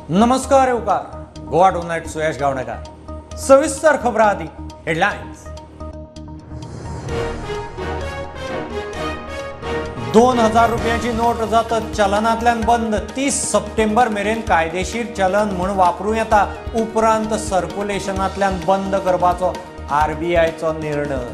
नमस्कार येवकार गोवा टुनायट सुयश गावणेकर. सविस्तर खबरां आदी हेडलायन्स. 2000 रुपयांची नोट जातच चलनांतल्यान बंद. 30 सप्टेंबर मेरेन कायदेशीर चलन म्हूण वापरूं येता, उपरांत सर्क्युलेशनांतल्यान बंद करपाचो आरबीआयचो निर्णय.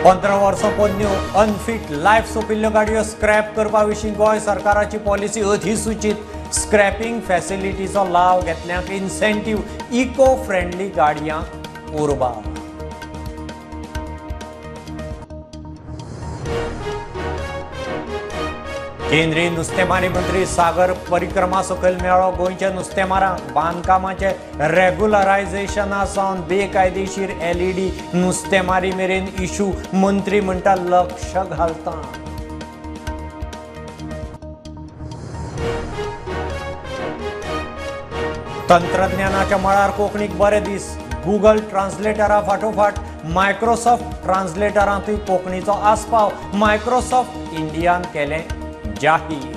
15 वर्सां पोन्न्यो अनफीट लायफ सोंपिल्ल्यो गाडयो स्क्रॅप करपा विशीं गोंय सरकाराची पॉलिसी अधिसूचीत. स्क्रॅपिंग फॅसिलिटीचो लाव घेतल्यांक इन्सेंटीव, इको फ्रेंडली गाडयांक उर्बा. केंद्रीय नुस्तेमारी मंत्री सागर परिक्रमा सकयल मेळ्ळो गोंयच्या नुस्तेमारांक. बांदकामाचे रेग्युलरायझेशना सावन बेकायदेशीर एलईडी नुस्तेमारी मेरेन इशू, मंत्री म्हणटा लक्ष घालता. तंत्रज्ञानाच्या मळार कोंकणीक बरे दीस. गुगल ट्रान्सलेटरा फाटोफाट मायक्रोसॉफ्ट ट्रान्सलेटरांतूय कोंकणीचो आस्पाव. मायक्रोसॉफ्ट इंडियान केलें जाहीर.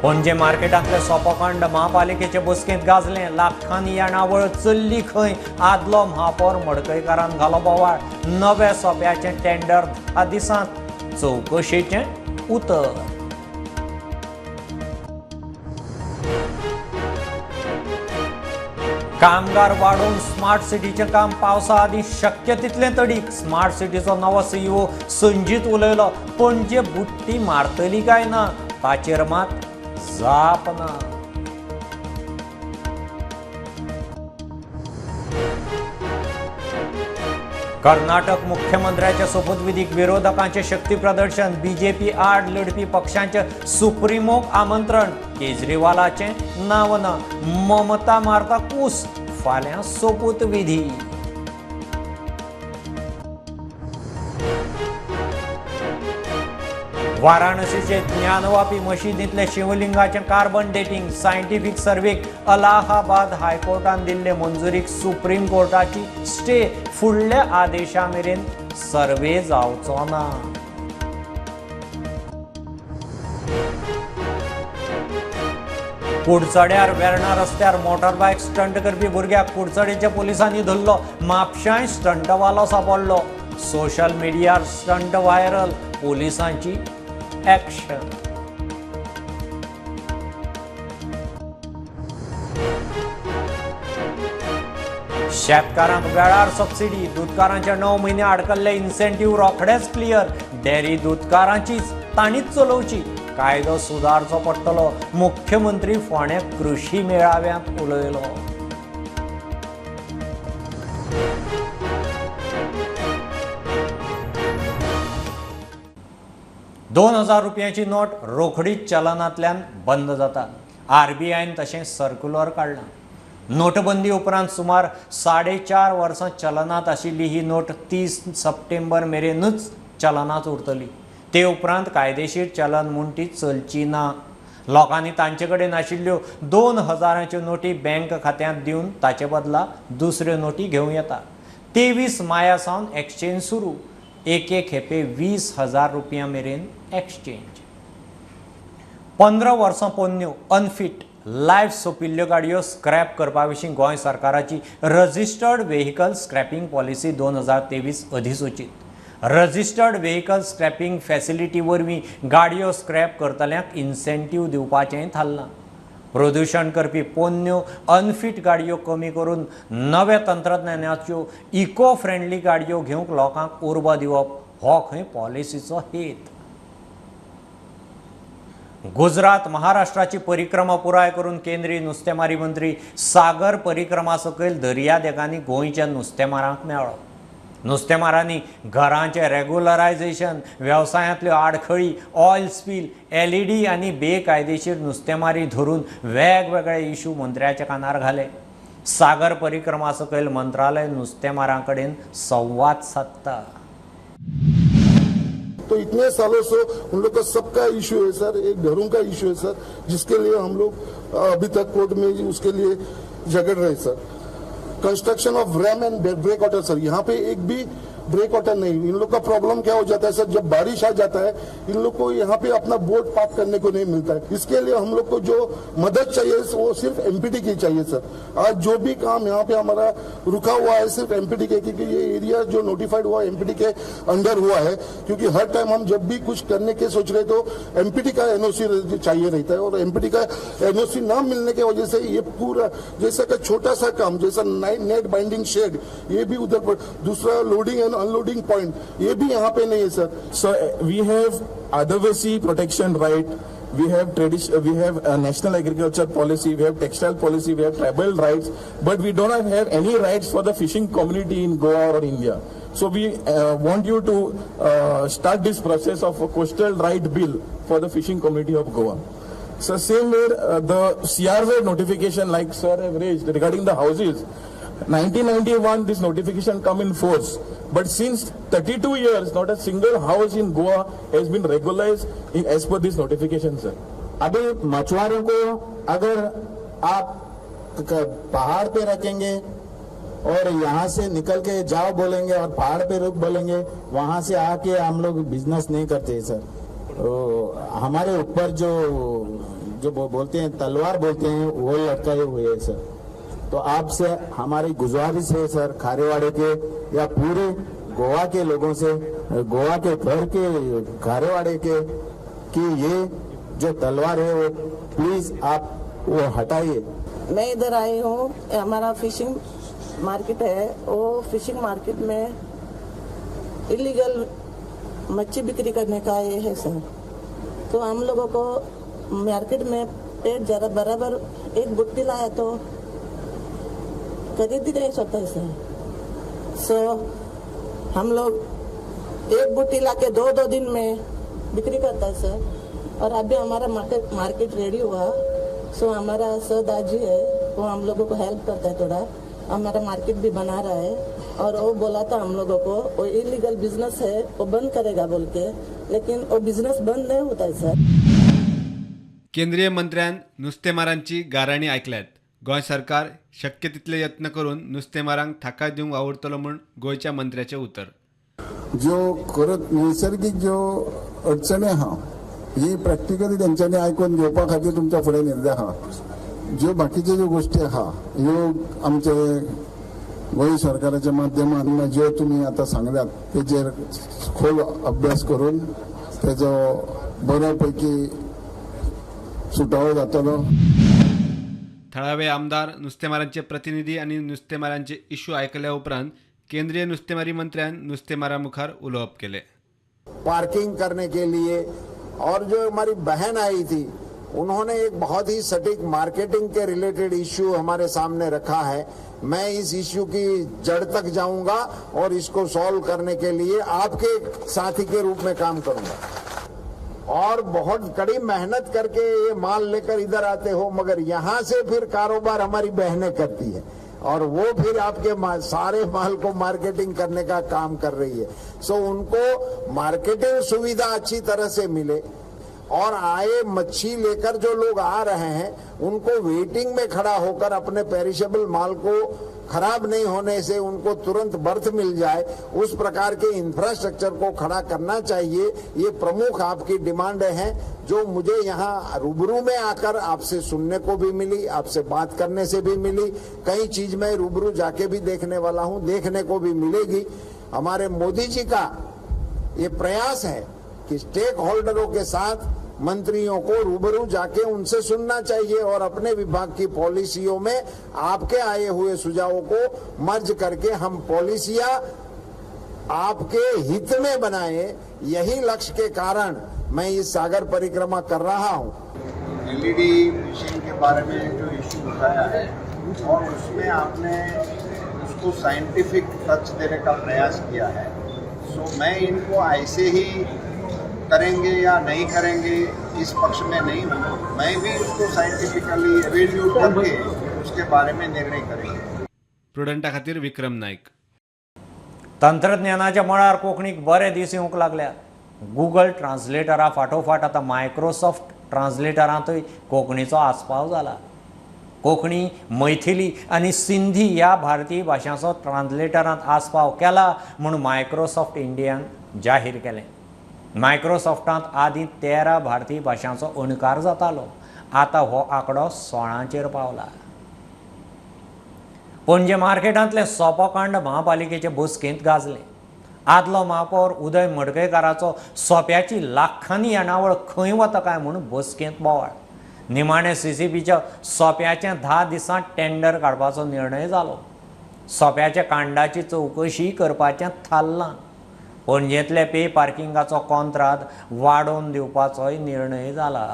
पणजे मार्केटांतले सोपोकांड महापालिकेचे बसकेंत गाजलें. लाखांनी येणावळ चल्ली खंय, आदलो महापौर मडकयकारान घालो बोवाळ. नव्या सोप्याचें टेंडर 10 दिसांत, चवकशेचें उतर. कामगार वाडोवन स्मार्ट सिटीचें काम पावसा आदीं शक्य तितलें तडीक. स्मार्ट सिटीचो नवो सीईओ संजीत उलयलो. पणजे बुट्टी मारतली काय ना ताचेर मात जाप ना. कर्नाटक मुख्यमंत्र्याच्या सोपूतविधीक विरोधकांचे शक्ती प्रदर्शन. बीजेपी आड लढपी पक्षांचे सुप्रीमोक आमंत्रण. केजरीवालाचें नांव ना. ममता मारता कूस, फाल्यां सोपूतविधी. वाराणसीचे ज्ञानवापी मशिदींतले शिवलिंगाचें कार्बन डेटिंग सायंटिफीक सर्वेक अलाहाबाद हायकोर्टान दिल्ले मंजुरीक सुप्रीम कोर्टाची स्टे. फुडल्या आदेशा मेरेन सर्वे जावचो ना. कुडचड्यार वेर्णा रस्त्यार मोटरबायक स्टंट करपी भुरग्याक कुडचडेच्या पोलिसांनी धरलो. म्हापशांय स्टंटवालो सापडलो. सोशल मिडियार स्टंट व्हायरल, पोलिसांची ॲक्शन. शेतकारांक वेळार सबसिडी, दुदकारांच्या 9 म्हयने आडकल्ले इन्सेंटीव रोखडेच क्लियर. डेअरी दुदकारांचीच, तांणीच चलोवची. कायदो सुदारचो पडटलो, मुख्यमंत्री फोंड्या कृशी मेळाव्यांत उलयलो. $2000 रुपयांची नोट रोखडीच चलनांतल्यान बंद जाता. आरबीआयन तशें सर्क्युलर काडलां. नोटबंदी उपरांत सुमार 4.5 वर्सां चलनांत आशिल्ली ही नोट 30 सप्टेंबर मेरेनूच चलनांत उरतली. ते उपरांत कायदेशीर चलन म्हूण ती चलची ना. लोकांनी तांचे कडेन आशिल्ल्यो 2000च्यो नोटी बँक खात्यांत दिवन ताचे बदला दुसऱ्यो नोटी घेवं येता. 23 माया सावन एक्सचेंज सुरू. एके खेपे 20,000 रुपया मेरेन एक्सचेंज. 15 वर्सां पोन्न्यो अनफीट लायफ सोंपिल्ल्यो गाडयो स्क्रॅप करपा विशीं गोंय सरकाराची रजिस्टर्ड व्हेकल स्क्रॅपिंग पॉलिसी 2023 अधिसूचीत. रजिस्टर्ड व्हेकल स्क्रॅपिंग फॅसिलिटी वरवीं गाडयो स्क्रॅप करतल्यांक इन्सेंटीव दिवपाचेंय थारलां. प्रदुशण करपी पोन्न्यो अनफीट गाडयो कमी करून नव्या तंत्रज्ञानाच्यो इको फ्रेंडली गाडयो घेवंक लोकांक उर्बा दिवप हो खंय पॉलिसीचो हेत. गुजरात महाराष्ट्राची परिक्रमा पुराय करून केंद्रीय नुस्तेमारी मंत्री सागर परिक्रमा सकयल दर्यादेगांनी गोंयच्या नुस्तेमारांक मेळ्ळो. नुस्तेमारांनी घरांचें रेग्युलरायझेशन, वेवसायांतल्यो आडखळी, ऑयल स्पील, एलईडी आनी बेकायदेशीर नुस्तेमारी धरून वेगवेगळे इशू मंत्र्याच्या कानार घाले. सागर परिक्रमा सकयल मंत्रालय नुस्तेमारां कडेन संवाद सादता. तो इतने सालों से उन लोग का सबका इश्यू है सर, एक घरों का इश्यू है सर, जिसके लिए हम लोग अभी तक कोर्ट में उसके लिए झगड़ रहे sir. Construction of ramp and break water sir, यहाँ पे एक भी ब्रेक वाटर नहीं। इन लोग का प्रॉब्लम क्या हो जाता है सर, जब बारिश आ जाता है इन लोग को यहाँ पे अपना बोट पार्क करने को नहीं मिलता है। इसके लिए हम लोग को जो मदद चाहिए वो सिर्फ एमपीटी की चाहिए सर। आज जो भी काम यहाँ पे हमारा रुका हुआ है सिर्फ एमपीटी के, क्योंकि ये एरिया जो नोटिफाइड हुआ एमपीटी के अंडर हुआ है, क्योंकि हर टाइम हम जब भी कुछ करने के सोच रहे तो एमपीटी का एनओसी चाहिए रहता है, और एमपीटी का एनओसी ना मिलने की वजह से ये पूरा जैसा का छोटा सा काम जैसा नेट बाइंडिंग शेड ये भी उधर पर, दूसरा लोडिंग एंड अनलोडिंग पॉइंट ये भी यहाँ पे नहीं है sir. So we have Adivasi protection right, we have we have a national agriculture policy, we have textile policy, we have tribal rights, but we don't have any rights for the fishing community in Goa or India. So we want you to start this process of a coastal right bill for the fishing community of Goa. So same way, the CRZ notification, like sir have raised regarding the houses, 1991 this notification come in force, but since 32 years not a single house in Goa has been regularized as per this notification, sir. अभी मछुआरों को अगर आप पहाड़ pay रखेंगे और यहाँ से निकल K जाओ बोलेंगे और पहाड़ पे रुक बोलेंगे, वहाँ से आके हम लोग बिजनेस नहीं करते सर। हमारे ऊपर जो जो बोलते हैं तलवार बोलते हैं वो लटकाए हुए है सर। तो आपसे हमारी गुजारिश है सर, खारेवाड़े के या पूरे गोवा के लोगों से, गोवा के घर के खारेवाड़े के, कि ये जो तलवार है वो प्लीज आप वो हटाइए। मैं इधर आई हूँ, हमारा फिशिंग मार्केट है, वो फिशिंग मार्केट में इलीगल मच्छी बिक्री करने का ये है सर। तो हम लोगों को मार्केट में पेट ज़रा बराबर एक बुट्टी लाया तो खरीद ही नहीं सकता है सर। सो हम लोग एक बुट्टी ला के दो दो दिन में बिक्री करता है सर। और अभी हमारा मार्केट रेडी हुआ, सो हमारा सरदार जी है वो हम लोगों को हेल्प करता है थोड़ा, हमारा मार्केट भी बना रहा है। और वो बोला था हम लोगों को वो इलीगल बिजनेस है वो बंद करेगा बोल के, लेकिन वो बिजनेस बंद नहीं होता है सर। केंद्रीय मंत्र्यान नुस्तेमारांची गाराणी आयकल्यात। गोंय सरकार शक्य तितले यत्न करून नुस्तेमारांक थाकाय दिवंक वावुरतलो म्हूण गोंयच्या मंत्र्याचें उतर। ज्यो खरंच नैसर्गीक ज्यो अडचणी आहा ही प्रॅक्टिकली तेंच्यांनी आयकून घेवपा खातीर तुमच्या फुडें निर्णय आहा। ज्यो बाकीच्यो ज्यो गोश्टी आहा ह्यो आमचे गोंय सरकाराच्या माध्यमान ज्यो तुमी आतां सांगल्यात तेजेर खोल अभ्यास करून तेजो बऱ्या पैकी सुटावो जातलो। थळावे आमदार, नुस्तेमारांचे प्रतिनिधी आनी नुस्तेमारांचे इश्यू आयकल्या उपरांत केंद्रीय नुस्तेमारी मंत्र्यान नुस्तेमारा मुखार उलोवप केलें। पार्किंग करने के लिए और जो हमारी बहन आई थी उन्होंने एक बहुत ही सटीक मार्केटिंग के रिलेटेड इश्यू हमारे सामने रखा है। मैं इस इश्यू की जड़ तक जाऊंगा और इसको सॉल्व करने के लिए आपके साथी के रूप में काम करूंगा। और बहुत कड़ी मेहनत करके ये माल लेकर इधर आते हो, मगर यहाँ से फिर कारोबार हमारी बहनें करती है और वो फिर आपके सारे माल को मार्केटिंग करने का काम कर रही है। सो उनको मार्केटिंग सुविधा अच्छी तरह से मिले और आए मच्छी लेकर जो लोग आ रहे हैं उनको वेटिंग में खड़ा होकर अपने पेरिशेबल माल को खराब नहीं होने से उनको तुरंत बर्थ मिल जाए, उस प्रकार के इंफ्रास्ट्रक्चर को खड़ा करना चाहिए। ये प्रमुख आपकी डिमांड है जो मुझे यहाँ रूबरू में आकर आपसे सुनने को भी मिली, आपसे बात करने से भी मिली। कई चीज मैं रूबरू जाके भी देखने वाला हूँ, देखने को भी मिलेगी। हमारे मोदी जी का ये प्रयास है कि स्टेक होल्डरों के साथ मंत्रियों को रूबरू जाके उनसे सुनना चाहिए और अपने विभाग की पॉलिसियों में आपके आए हुए सुझावों को मर्ज करके हम पॉलिसियां आपके हित में बनाएं। यही लक्ष्य के कारण मैं इस सागर परिक्रमा कर रहा हूं। एलईडी फिशिंग के बारे में जो इश्यू उठाया है और उसमें आपने उसको साइंटिफिक टच देने का प्रयास किया है। सो मैं इनको ऐसे ही करेंगे या नहीं करेंगे इस पक्ष में नहीं हूँ। मैं भी उसको साइंटिफिकली एवेल्यूट करके उसके बारे में निर्णय करेंगे। प्रुडंटा खातीर विक्रम नाईक। तंत्रज्ञानाच्या मळार कोंकणीक बरे दीस येवंक लागल्यात। गुगल ट्रान्सलेटरा फाटोफाट आतां मायक्रोसॉफ्ट ट्रान्सलेटरांतूय कोंकणीचो आस्पाव जाला। कोंकणी, मैथिली आनी सिंधी ह्या भारतीय भाशांचो ट्रान्सलेटरांत आस्पाव केला म्हूण मायक्रोसॉफ्ट इंडियान जाहीर केलें. मायक्रोसॉफ्टांत आदीं 13 भारतीय भाशांचो अणकार जातालो, आतां हो आंकडो 16चेर पावला. पणजे मार्केटांतलें सोपोकांड महापालिकेचे बसकेंत गाजलें. आदलो महापौर उदय मडकयकाराचो सोप्याची लाखांनी येणावळ खंय वता काय म्हूण बसकेंत बोवाळ. निमाणें सीसीपीच्या सोप्याचें 10 दिसांत टेंडर काडपाचो निर्णय जालो. सोप्याच्या कांडाची चवकशी करपाचें थारलां. पणजेंतले पे पार्किंगाचो कॉन्त्राद वाडोवन दिवपाचोय निर्णय जाला.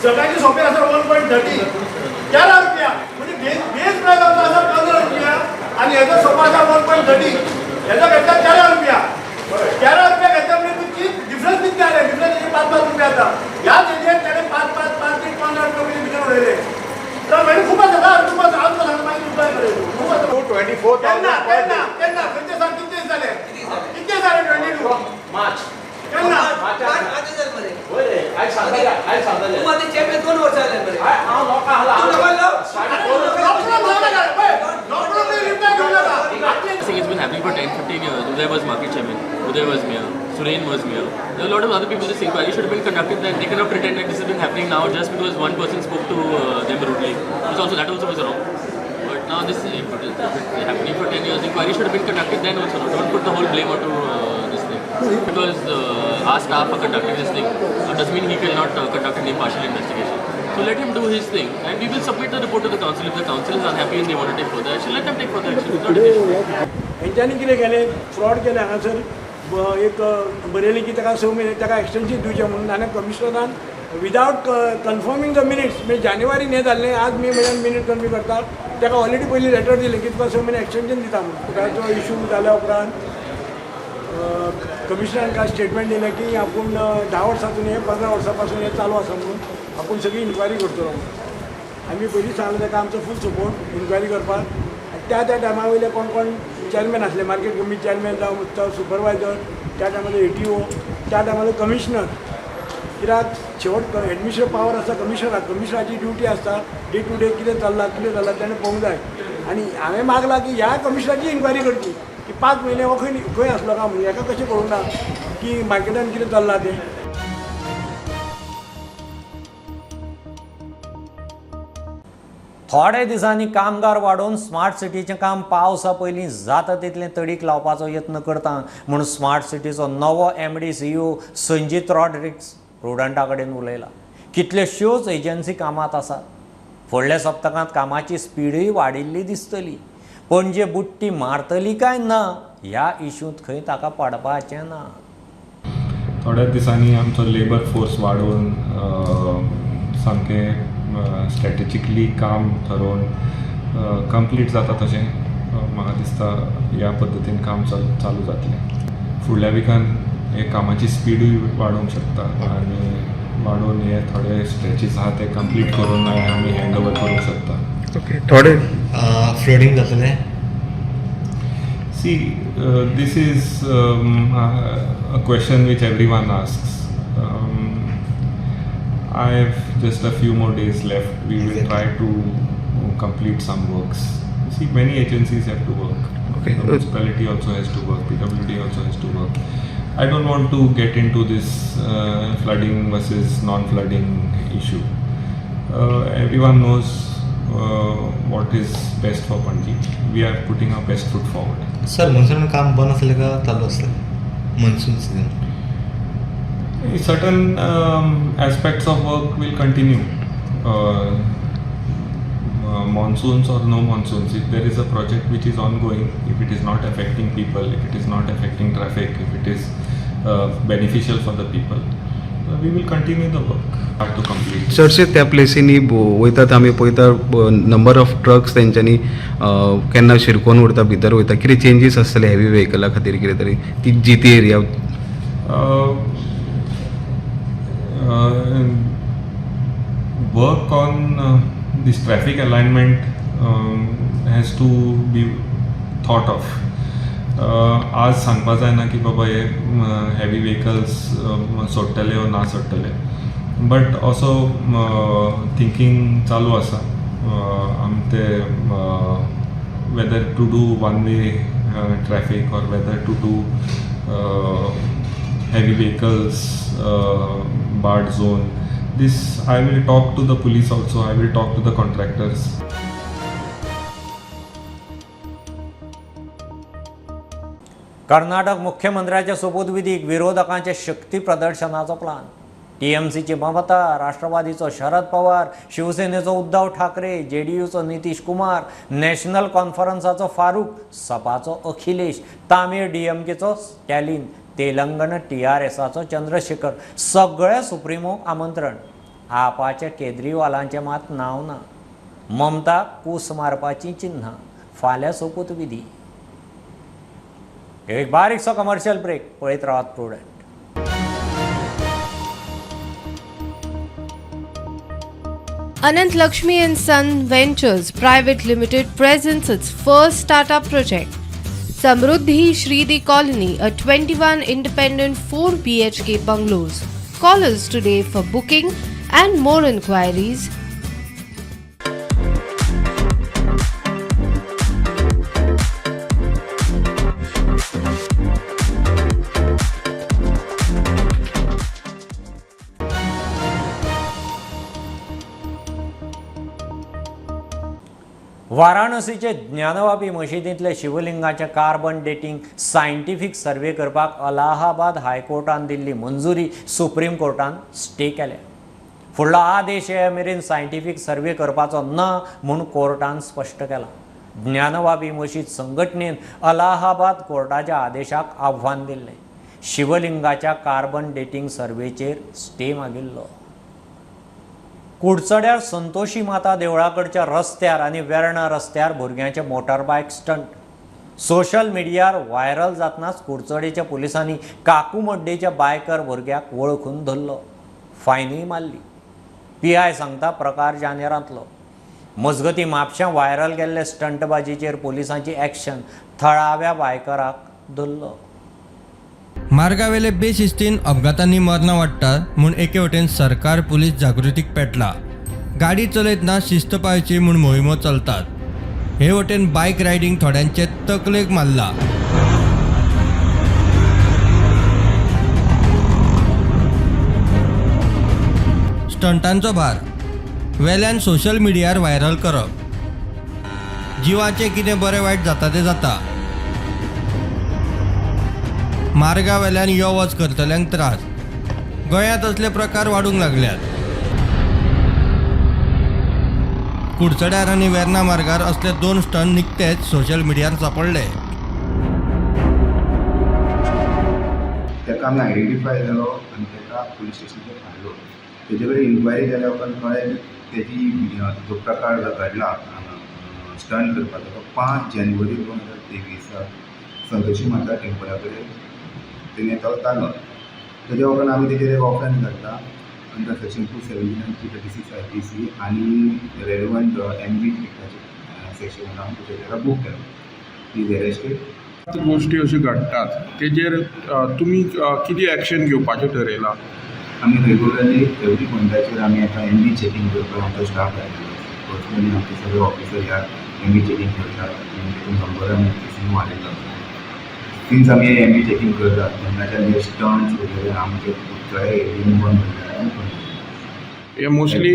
सगळ्यांचे सोपे आसा 1.30 13 रुपया, म्हणजे बेस प्रायस आमचो आसा 15 रुपया आनी हेजो सोपो आसा 1.30, हेजो घेतला 13 रुपया. 13 रुपया घेतला म्हणजे तुमची डिफरन्स कितले आले? डिफरन्स 5-5 रुपया आसा. ह्याच एरियेन ताणें 5 5 5 3 15 रुपया पयलीं भितर उडयले. तर मागीर खूब आसा, खूब आसा, हांव तुका सांगता मागीर रुपया बरय खूब आसा. 24,000 केन्ना केन्ना केन्ना खंयचे सांग कितले जाले? कितले जाले? 22 मार्च केन्ना? I think it's been happening for 10-15 years. Uday was market chairman, Uday was mayor, Suren was mayor. There are a lot of other people. This inquiry should have been conducted then. They cannot pretend that this has been happening now just because one person spoke to them rudely. Which also, that also was wrong. But now this is happening for 10 years. Inquiry should have been conducted then also. Don't put the whole blame onto this thing. Because our staff are conducting this thing, doesn't mean he cannot conduct an impartial investigation. So let him do his thing, and we will submit the report to the council. If the council is unhappy and they want to take further action, let them take further action. It's not an issue. हेंच्यांनी कितें केलें? Fraud केलें हांगासर. एक बरयलें की ताका 6 म्हयने ताका एक्सटेंशन दिवचें म्हणून आनी कमिशनरान विदावट कन्फर्मींग the minutes, म्हणजे जानेवारीन हें जाल्लें, आज मे म्हयन्यान मिनीट कन्फर्म करता. ताका ऑलरेडी पयलीं लेटर दिलें की तुका 6 म्हयने एक्सटेंशन दिता म्हणून. तुका जो इशू जाल्या उपरांत कमिशनरान कांय स्टेटमेंट दिलें की आपूण 10 वर्सां हें 15 वर्सां पासून हें चालू आसा म्हणून आपूण सगळी इन्क्वायरी करतलो म्हणून. आमी पयलीं सांगलें ताका आमचो फूल सपोर्ट इन्क्वायरी करपाक. आनी त्या त्या टायमा वयले कोण कोण चॅरमॅन आसले, मार्केट कमिटी चॅरमॅन जावं सुपरवायजर, त्या टायमार ATO, त्या टायमार कमिशनर. कित्याक शेवट एडमिनिस्ट्रेटिव पावर आसता कमिशनराक, कमिशनराची ड्युटी आसता डे टू डे कितें चल्लां कितें चल्लां तेणें पळोवंक जाय. आनी हांवें मागलां की ह्या कमिशनराची इन्क्वायरी करची की 5 म्हयने हो खंय खंय आसलो काय म्हणून, हेका कशें कळूंक ना की मार्केटान कितें चल्लां तें. थोडे दिसांनी कामगार वाडोवन स्मार्ट सिटीचें काम पावसा पयलीं जाता तितलें तडीक लावपाचो यत्न करता म्हूण स्मार्ट सिटीचो नवो MD CEO Sanjeet Rodrigues प्रुडंटा कडेन उलयला. कितल्योश्योच एजन्सी कामांत आसात. फुडल्या सप्तकांत कामाची स्पिडूय वाडिल्ली दिसतली. पणजे बुट्टी मारतली काय ना ह्या इशूंत खंय ताका पडपाचें ना. थोड्याच दिसांनी आमचो लेबर फोर्स वाडोवन सामकें स्ट्रॅटेजिकली काम थारोवन कंप्लीट जाता तशें म्हाका दिसता ह्या पद्दतीन काम चालू जातलें. फुडल्या विकान हे कामाची स्पिडूय वाडोवंक शकता आनी वाडोवन हे थोडे स्ट्रेचीस आहा ते कंप्लीट करून आमी हँड ओवर करूंक शकता. ओके, थोडे फ्लडिंग जातलें? See, this is a question which everyone asks. I have just a few more days left. We will try to complete some works. See, many agencies have to work. Okay. The municipality also has to work. PWD also has to work. I don't want to get into this flooding versus non-flooding issue. Everyone knows what is best for Panaji. We are putting our best foot forward. Sir, monsoon काम बंद आसलें का चालू आसलें? Monsoon season. Certain aspects of work will continue. Monsoons or no monsoons, if there is a project which is ongoing, if it is not affecting people, if it is not affecting traffic, if it is beneficial for the people, we will continue the work to complete. चडशे त्या प्लेसींनी वयतात आमी पळयता, number of trucks तेंच्यांनी केन्ना शिरकोन उरता, भितर वयता. कितें चेंजीस आसतले हेवी व्हेकला खातीर, कितें तरी ती जी ती area? Work on this traffic alignment has to be thought of. आज सांगपा जायना की बाबा हे हेवी व्हेकल्स सोडटले वो ना सोडटले, बट असो थिंकींग चालू आसा आम ते whether to do one way traffic or whether to do heavy vehicles barred zone. This I will talk to the police also, I will talk to the contractors. Karnataka मुख्यमंत्र्याच्या सोपूतविधीक विरोधकांचे शक्ती प्रदर्शनाचो plan. टीएमसीची ममता, राष्ट्रवादीचो Sharad Pawar, शिवसेनेचो Uddhav Thackeray, जेडीयूचो Nitish Kumar, national कॉन्फरन्साचो Farooq, सपाचो Akhilesh, Tamil डीएमकेचो Stalin, Telangana टीआरएसाचो Chandrashekhar, सगळे सुप्रिमोक आमंत्रण. आपाच्या केजरीवालांचें मात नांव ना. ममता कूस मारपाचीं चिन्हां. फाल्यां सोपूतविधी. एक बारीकसो कमर्शियल ब्रेक. पळयत रावात Prudent. Anant Lakshmi and Son Ventures Private Limited presents its first startup project, Samruddhi Shridi Colony, a 21 independent 4 BHK bungalows. Call us today for booking and more inquiries. वाराणसीचे ज्ञानवापी मशिदींतले शिवलिंगाचे कार्बन डेटिंग सायंटिफीक सर्वे करपाक अलाहाबाद हायकोर्टान दिल्ली मंजुरी supreme कोर्टान stay केल्या. फुडलो आदेश ये मेरेन सायंटिफीक सर्वे करपाचो ना म्हूण कोर्टान स्पश्ट केला. ज्ञानवापी मशीद संघटनेन अलाहाबाद कोर्टाच्या आदेशाक आव्हान दिल्लें. शिवलिंगाच्या कार्बन डेटिंग सर्वेचेर स्टे मागिल्लो. कुडचड्यार संतोषी माता देवळाकडच्या रस्त्यार आनी वेर्णा रस्त्यार भुरग्यांचे मोटारबायक स्टंट सोशल मिडियार व्हायरल जातनाच कुडचडेच्या पुलिसांनी काकुमड्डेच्या बायकर भुरग्याक वळखून धरलो, फायनूय मारली. पीआय सांगता प्रकार जानेरांतलो. मजगतीं म्हापश्यां व्हायरल केल्ले स्टंटबाजीचेर पुलिसांची एक्शन, थळाव्या बायकराक धरलो. मार्गावेले बेशिस्तीन अपघातांनी मरणां वाडटा म्हूण एके वटेन सरकार पुलीस जागृतीक पेटला. गाडी चलयतना शिस्त पाळची म्हूण मोहिमो चलतात. हे वटेन बायक रायडींग थोड्यांचे तकलेक मारला. स्टंटांचो भार वेल्यान सोशल मिडियार व्हायरल करप, जिवाचें कितें बरें वायट जाता तें जाता. मार्गावेल्यान यो वच करतल्यांक त्रास. गोंयांत असले प्रकार वाडूंक लागल्यात. कुडचड्यार आनी वेर्ना मार्गार असले दोन स्टंट निकतेच सोशल मिडियार सापडले. ताका आमी आयडेंटिफाय जालो आनी ताका पुलीस स्टेशनाचेर हाडलो. तेजे कडेन इन्क्वायरी जाल्या उपरांत कळ्ळें की तेजी जो प्रकार घडला स्टंट करपाचो तो 5 जानेवारी 2023 संतोषी माता टेम्पला कडेन तेणे तो जालो. तेज्या उपरांत आमी तेजेर एक ऑफेन्स घातला अंडर सेक्शन 279 336 IPC आनी रेलिवंट एमबी सेक्शनान आमी तेजेर ताका बूक केलो. He is arrested. गोश्टी अश्यो घडटात तेजेर तुमी कितें एक्शन घेवपाचें ठरयलां? आमी रेगुलरली एवरी मंथाचेर आमी आतां एमबी चॅकींग करपाक आमचो स्टाफ लायलेलो. पर्सनली आमचे सगळे ऑफिसर ह्या एमबी चॅकींग करतात आनी तितून नंबर आमी ऑफिसीन वाडयलो. सिन्स आमी एमबी चॅकींग करतात तेन्नाच्यान हे स्टंट्स वगैरे आमचे सगळे एरियेन बंद जाले. हे मोस्टली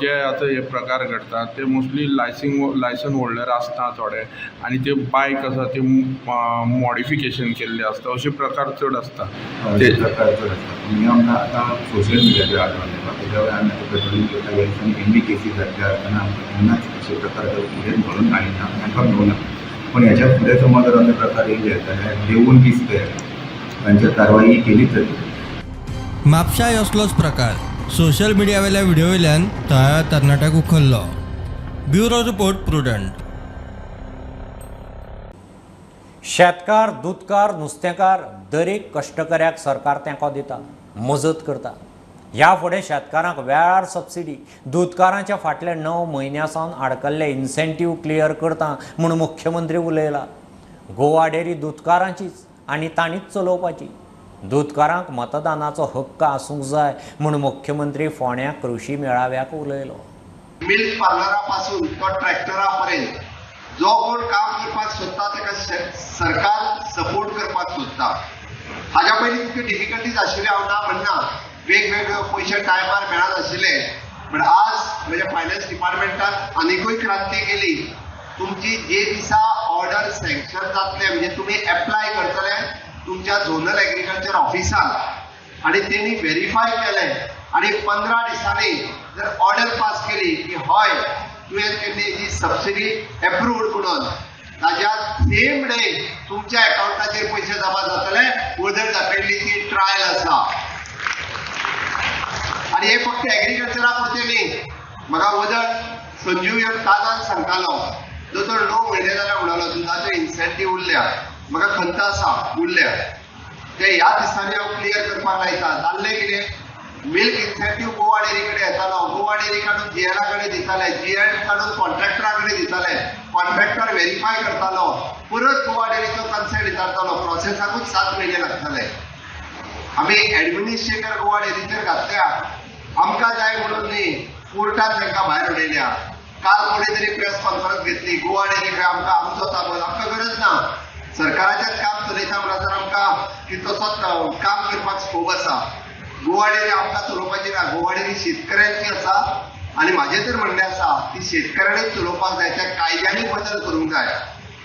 जे आतां हे प्रकार घडटात ते मोस्टली लायसन होल्डर आसता थोडे आनी ते बायक आसा ते मॉडिफिकेशन केल्ले आसता, अशे प्रकार चड आसता. ते प्रकार चड आसता. पूण हे आमकां आतां सोशल मिडियाचेर आडोवन येता. तेज्या वयर आमी आतां पेट्रोलिंग करता. ह्या दिसांनी एमबी केसी घडल्या आसतना आमकां केन्नाच अशे प्रकार फुडें घडून आयना, तांकां मेळूना. पूण ह्याच्या फुडें समज जर अशे प्रकार येयले जाल्यार they won't be spare, तांचेर कारवाई केलीच जातली. म्हापशाय असलोच प्रकार सोशल मिडियावेल्या व्हिडिओवेल्यान थळाव्या तरणाट्याक उखल्लो. Bureau report, Prudent. शेतकार, दुदकार, नुस्तेकार दरेक कश्टकऱ्याक सरकार तेंको दिता, मजत करता. ह्या फुडें शेतकारांक वेळार सबसिडी, दुदकारांच्या फाटल्या 9 म्हयन्यां सावन आडकल्ले इन्सेंटीव क्लियर करता म्हूण मुख्यमंत्री उलयला. गोवा डेअरी दुदकारांचीच आनी तांणीच चलोवपाची. दुदकारांक मतदानाचो हक्क आसूंक जाय म्हूण मुख्यमंत्री फोंड्या कृशी मेळाव्याक उलयलो. मिल्क पार्लरा पासून तो ट्रॅक्टरा पर्यंत जो कोण काम करपाक सोदता ताका सरकार सपोर्ट करपाक सोदता. हाज्या पयलीं तितक्यो डिफिकल्टीज आशिल्ल्यो हांव ना म्हणना, वेगवेगळे पयशे टायमार मेळनाशिल्ले, बट आज म्हज्या फायनान्स डिपार्टमेंटान आनिकूय क्रांती केली. तुमची जे दिसा ऑर्डर सँक्शन जातले म्हणजे तुमी एप्लाय करतले तुमच्या झोनल एग्रीकल्चर ऑफिसान आनी तेणी व्हेरीफाय केलें आनी 15 दिसांनी जर ऑर्डर पास केली की हय तुवें केल्ली ही सबसिडी एप्रूव्ड म्हणून, ताज्या सेम डे तुमच्या अकाउंटाचेर पयशे जमा जातले. वजन दाखयल्ली ती ट्रायल आसा आनी हे फक्त एग्रीकल्चरा पुरतें न्ही. म्हाका वजन संजीव एक कानान सांगतालो, दोतोर 9 म्हयने जाल्यार म्हणलो दुदाचे इन्सेंटीव उरल्या, म्हाका खंत आसा उरल्या, ते ह्या दिसांनी हांव क्लियर करपाक लायता. जाल्लें कितें, मिल्क इन्सेंटीव गोवा डेअरी कडेन येतालो, गोवा डेअरी काडून जीएला कडेन दिताले, जीएल काडून कॉन्ट्रॅक्टरा कडेन दिताले, कॉन्ट्रॅक्टर व्हेरीफाय करतालो, परत गोवा डेअरीचो कन्सेंट विचारतालो. प्रोसेसाकूच 7 म्हयने लागताले. आमी एडमिनिस्ट्रेटर गोवा डेअरीचेर घातल्या, आमकां जाय म्हणून न्ही, कोर्टान तांकां भायर उडयल्या. काल कोणी तरी प्रेस कॉन्फरन्स घेतली, गोवा डेअरी खंय आमकां आमचो ताबो, आमकां गरज ना, सरकाराचेंच काम चलयता म्हणसर आमकां की तसोच काम करपाक स्कोप आसा. गोवा डेअरी आमकां चलोवपाची ना, गोवा डेअरी शेतकऱ्यांची आसा आनी म्हाजें तर म्हणणें आसा ती शेतकऱ्यांनीच चलोवपाक जाय. त्या कायद्यांनी बदल करूंक जाय.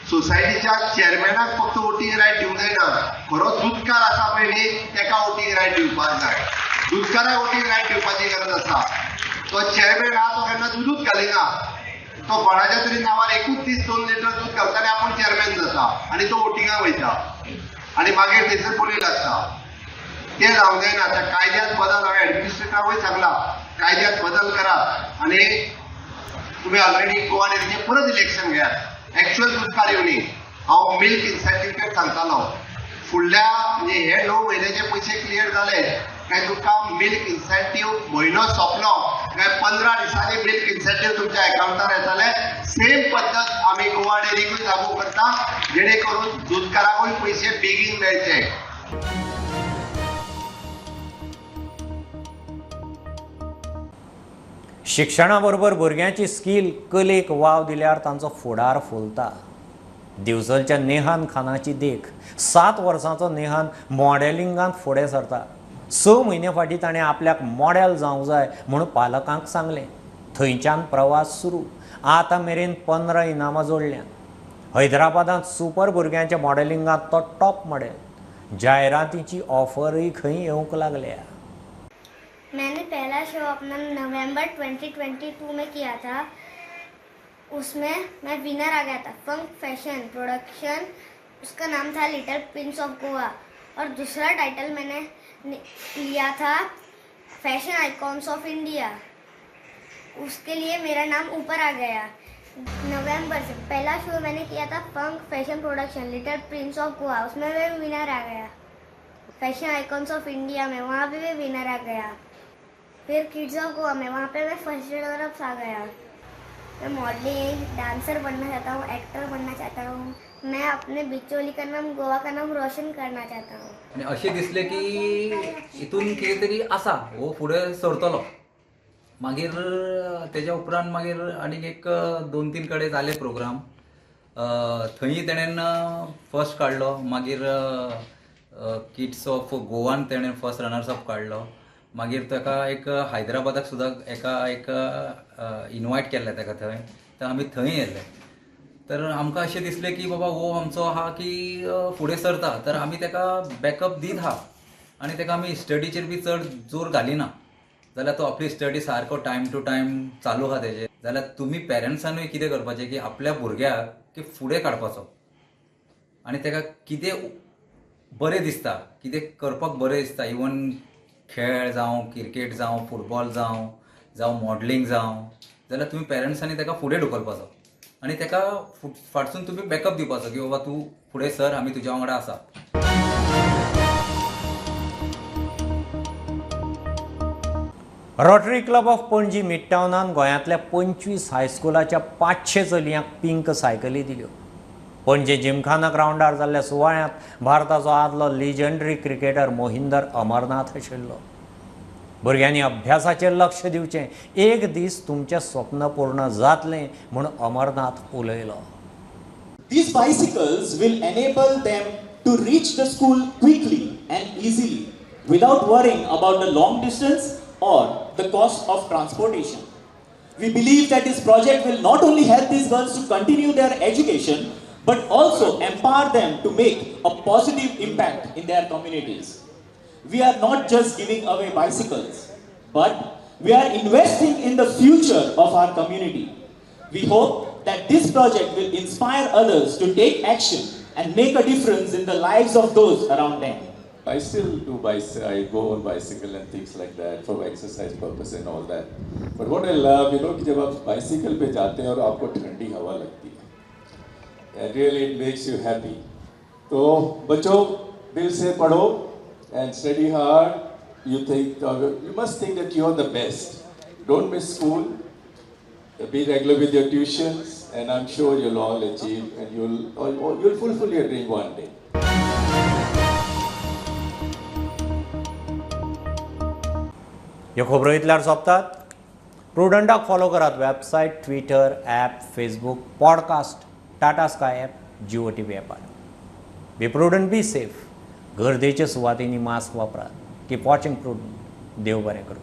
सोसायटीच्या चेअरमॅनाक फक्त वोटींग रायट दिवंक जायना, खरो दुदकार आसा पळय न्ही ताका वोटींग रायट दिवपाक जाय. दुदकाराक वोटींग रायट दिवपाची गरज आसा. तो चेअरमॅन आहा तो केन्ना दुदूच घालिना, तो कोणाच्या तरी नांवार एकूच दीस 2 लिटर दूद घालता आनी आपूण चेअरमॅन जाता आनी तो वोटिंगाक वयता आनी मागीर थंयसर बोली लागता. ते जावंक जायना. त्या कायद्यांत बदल, हांवें एडमिनिस्ट्रेटराकूय सांगला कायद्यांत बदल करात आनी तुमी ऑलरेडी गोवा डेअरीचें परत इलेक्शन घेयात, एक्चुअल दुदकार येवनी. हांव मिल्क इन्सेंटिव्ह सांगतालो, फुडल्या म्हणजे हे 9 म्हयन्याचे पयशे क्लियर जाले काय तुमकां मिल्क इन्सेंटीव म्हयनो सोंपलो काय 15 दिसांनी मिल्क इन्सेंटीव तुमच्या अकाउंटार येताले. सेम पद्दत आमी गोवा डेअरीकूय लागू करता, जेणे करून दुदकाराकूय पयशे बेगीन मेळचे. शिक्षणा बरोबर भुरग्यांची स्कील, कलेक वाव दिल्यार तांचो फुडार फुलता. दिवचलच्या नेहान खानाची देख. 7 वर्सांचो नेहान मॉडेलिंगांत फुडें सरता. 6 म्हयने फाटीं ताणें आपल्याक मॉडेल जावंक जाय म्हूण पालकांक सांगलें. थंयच्यान प्रवास सुरू. आतां मेरेन 15 इनामां जोडल्यांत. हैदराबादांत सुपर भुरग्यांच्या मॉडेलिंगांत तो टॉप मॉडेल. जायरातीची ऑफरूय खंय येवंक लागल्या. मैंने पहला शो अपना नवंबर 2022 में किया था, उसमें मैं विनर आ गया था. फंक फैशन प्रोडक्शन, उसका नाम था लिटिल प्रिंस ऑफ गोवा. और दूसरा टाइटल मैंने लिया था फैशन आइकॉन्स ऑफ इंडिया, उसके लिए मेरा नाम ऊपर आ गया. नवंबर से पहला शो मैंने किया था funk fashion production little prince of Goa, उसमें मैं विनर आ गया. फैशन आइकॉन्स ऑफ इंडिया में वहाँ पे भी विनर आ गया. फिर किड्स ऑफ गोवा में वहाँ पे मैं फर्स्ट रनर अप आ गया. मैं मॉडलिंग, डांसर बनना चाहता हूँ, एक्टर बनना चाहता हूँ. मैं अपने बिचोली का नाम, गोवा का नाम रोशन करना चाहता हूँ. आनी अशें दिसलें की हितून कितें तरी आसा, हो फुडें सरतलो. मागीर तेज्या उपरांत मागीर आनीक एक 2-3 कडेन जाले प्रोग्राम, थंय तेणेन फर्स्ट काडलो. मागीर किड्स ऑफ गोवान तेणेन फर्स्ट रनर्स अप काडलो. मागीर ताका एक हैदराबादाक सुद्दां एका एक इनवायट केल्लें ताका थंय, तर आमी थंय येयले. तर आमकां अशें दिसलें की बाबा हो आमचो आहा की फुडें सरता, तर आमी ताका बॅकअप दीत आहा आनी ताका आमी स्टडीचेर बी चड जोर घालिना जाल्यार तो आपली स्टडी सारको टायम टू टायम चालू आहा तेजे. जाल्यार तुमी पेरंट्सानूय कितें करपाचें की आपल्या भुरग्याक की फुडें काडपाचो आनी ताका कितें बरें दिसता, कितें करपाक बरें दिसता, इवन खेळ जावं, क्रिकेट जावं, फुटबॉल जावं, जावं मॉडलिंग जावं, जाल्यार तुमी पेरंट्सांनी ताका फुडें ढुकलपाचो आनी ताका फाटसून तुमी बॅकअप दिवपाचो की बाबा तूं फुडें सर, आमी तुज्या वांगडा आसा. रोटरी क्लब ऑफ पणजी मिडटावनान गोंयांतल्या 25 हायस्कुलाच्या 500 चलयांक पिंक सायकली दिल्यो. पणजे जिमखाना ग्रावंडार जाल्ल्या सुवाळ्यांत भारताचो आदलो लिजंडरी क्रिकेटर मोहिंदर अमरनाथ आशिल्लो. भुरग्यांनी अभ्यासाचेर लक्ष दिवचें, एक दीस तुमचें स्वप्न पूर्ण जातलें म्हूण अमरनाथ उलयलो. These bicycles will enable them to reach the school quickly and easily without worrying about the long distance or the cost of transportation. We believe that this project will not only help these girls to continue their education, but also empower them to make a positive impact in their communities. We are not just giving away bicycles, but we are investing in the future of our community. We hope that this project will inspire others to take action and make a difference in the lives of those around them. I still do bicycle, I go on bicycle and things like that for exercise purpose and all that. But what I love, you know, कि जब आप bicycle pay जाते हैं और आपको ठंडी हवा लगती है, and really it makes you happy. तो बच्चों दिल से पढ़ो and study hard. You think, you must think that you are the best. Don't miss school. Be regular with your tuitions, and I'm sure you'll all achieve and you'll fulfill your dream one day. ह्यो खबरो इतल्यार सोंपतात. प्रुडंटाक follow करात website, Twitter, app, Facebook, podcast, Tata Sky app, Jio TV ॲपार. Be prudent, be safe. गर्देच्या सुवातींनी mask वापरात. Keep watching Prudent. देव बरें करूं.